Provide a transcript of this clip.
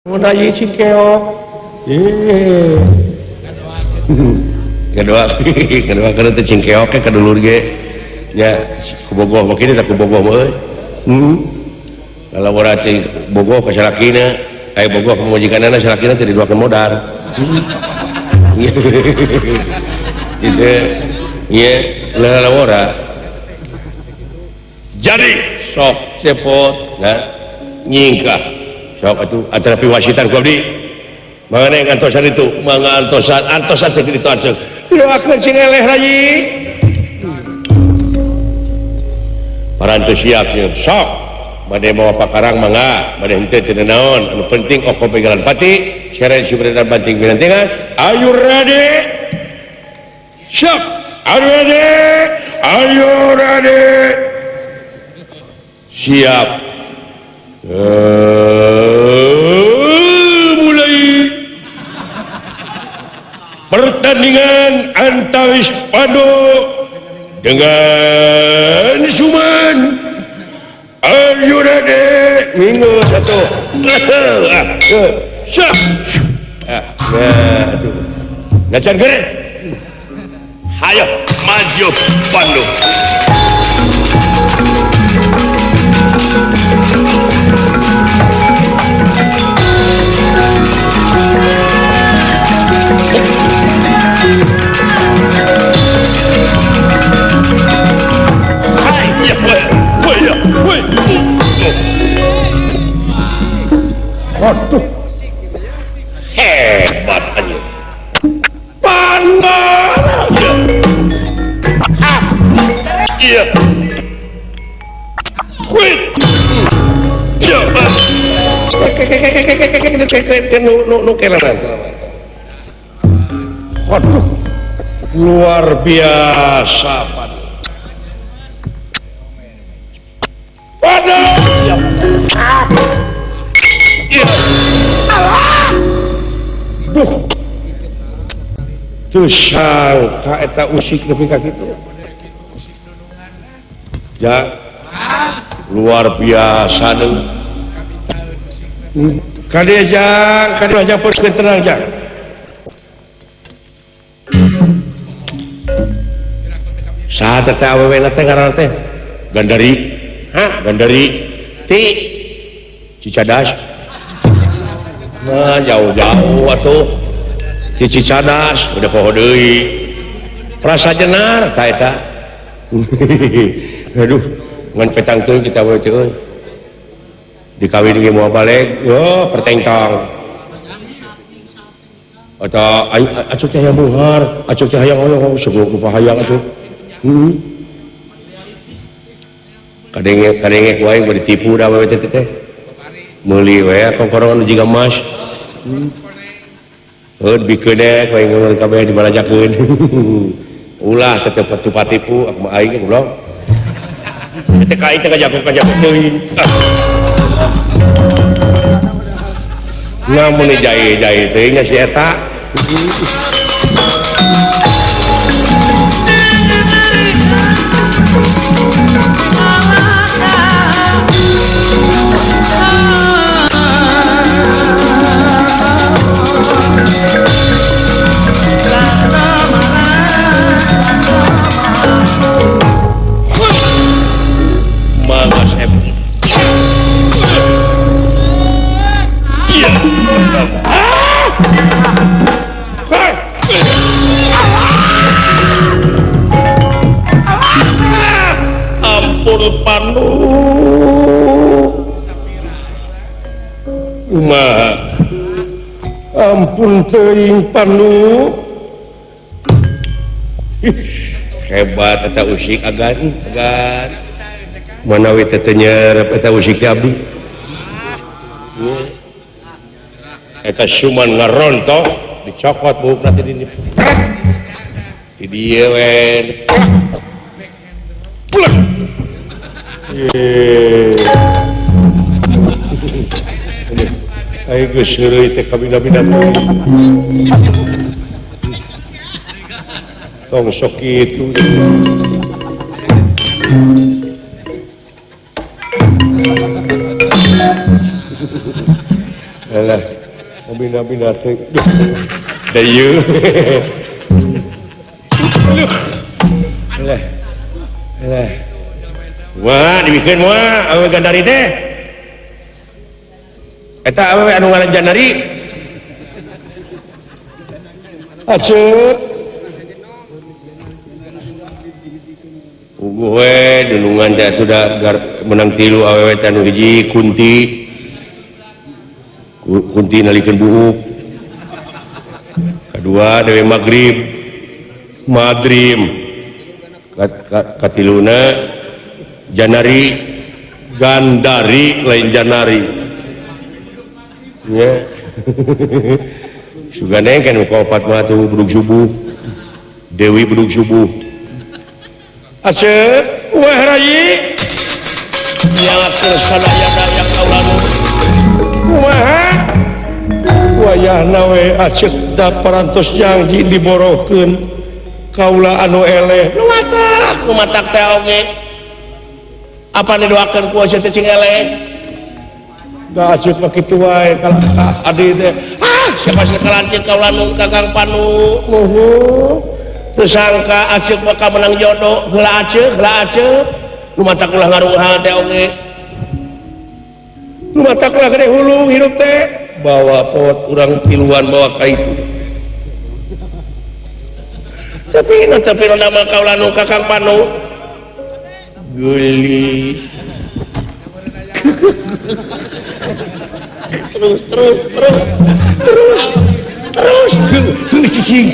Mun aya cikeok. Kedua, kedua kana teh cingkeok ke dulur ge. Nya ku bogoh mah kitu tah ku bogoh mah euy. Lalawara teh bogoh ka salakina, aya bogoh ka majikanana salakina teh diduakeun modar. Gitu. Ieu lalawara. Jadi sok cepot nah nyingkah. Sok atuh antara piwasitan ku abdi. Mangga ngantosan itu, mangga antosan, antosan sakitu aceng. Didoakeun sing eleh rayi. Parantos siap siap sok. Bade mawa pakarang mangga, bade henteu teu naon. Anu penting oko begalan pati, seren subredan banting binantingan. Are you ready? Siap. Are you ready? Are you ready? Siap. Mulai pertandingan antawis Pado dengan Suman. Are you ready? Minggu satu. Siap. Nah, tuh. Ngacan gere. Hayo maju Pando. Waduh, hebat aja. Pandang. Iya. Wih. Iya. Waduh, luar biasa Pandang. Iya. Alah. Duh. Teu sangka eta usik nepi ka kitu. Ya. Luar biasa deui. Kade jang, kade jang peuskeun tenang jang. Saha teh awewe teh ngaranna teh? Gandari. Hah? Gandari ti Cicadas. Nah, jauh-jauh atuh di Cicadas udah poho deui. Prasa jenar ta eta. Aduh, ngan petang teuing kita we teh euy. Dikawin ge moal balik, yo pertengtang. Atau acuk teh hayang beunghar, acuk teh hayang hoyong sebelum lupa hayang atuh. Kadenge-kadenge ku aing bari ditipu da we teh teh. Meuli we kongkorongan jiga emas. Heuh dibikeun ku aing meuli kabeh dibalajakeun. Ulah tetep tipu aku mah aing goblok. Teh ka aing teh kajako-kajako teuing. Ngamun jahe-jahe teuing nya si eta. Ampun Pandu. Kumaha? Ampun teuing Pandu. Hebat eta usik agan agan. Manawi teh teu nyerep eta usik teh abdi. Eta Suman ngarontok dicokot buukna teh di di dieu we. Pulang. Ayo geus heureuy teh kabina-bina. Tong sok kitu. Alah. Bina-bina teh. Da ieu. Alah. Alah. Wah, dibikeun moal awewe Gandari teh. Eta awewe anu ngaran Jandari. Aceuk. Puguh we dunungan teh atuh da menang tilu awewe teh anu hiji Kunti. Kunti nalikeun buuk. Kadua Dewi Maghrib. Madrim. Katiluna Janari Gandari lain Janari. Nya. Sugane kan kaopat mah tuh bedug subuh. Dewi bedug subuh. Aceuk weh rayi. Nyalakeun sadayana yang kaula nu. Kumaha? Wayahna we aceuk da parantos janji diborohkeun kaula anu eleh. Nu matak, nu matak teh oge. Apa didoakeun ku aceuk teh cing eleh? Da aceuk mah kitu wae ka adi teh. Ah, siapa sih kalancik kaula nu Kakang Panu? Nuhun. Teu sangka aceuk bakal menang jodoh. Heula aceuk, heula aceuk. Nu matak ulah ngarunghal teh oge. Nu matak ulah gede hulu hirup teh. Bawa pot urang tiluan bawa ka itu. Tapi nu teu piro nama kaula nu Kakang Panu. Geulis. Terus terus terus terus terus cicing.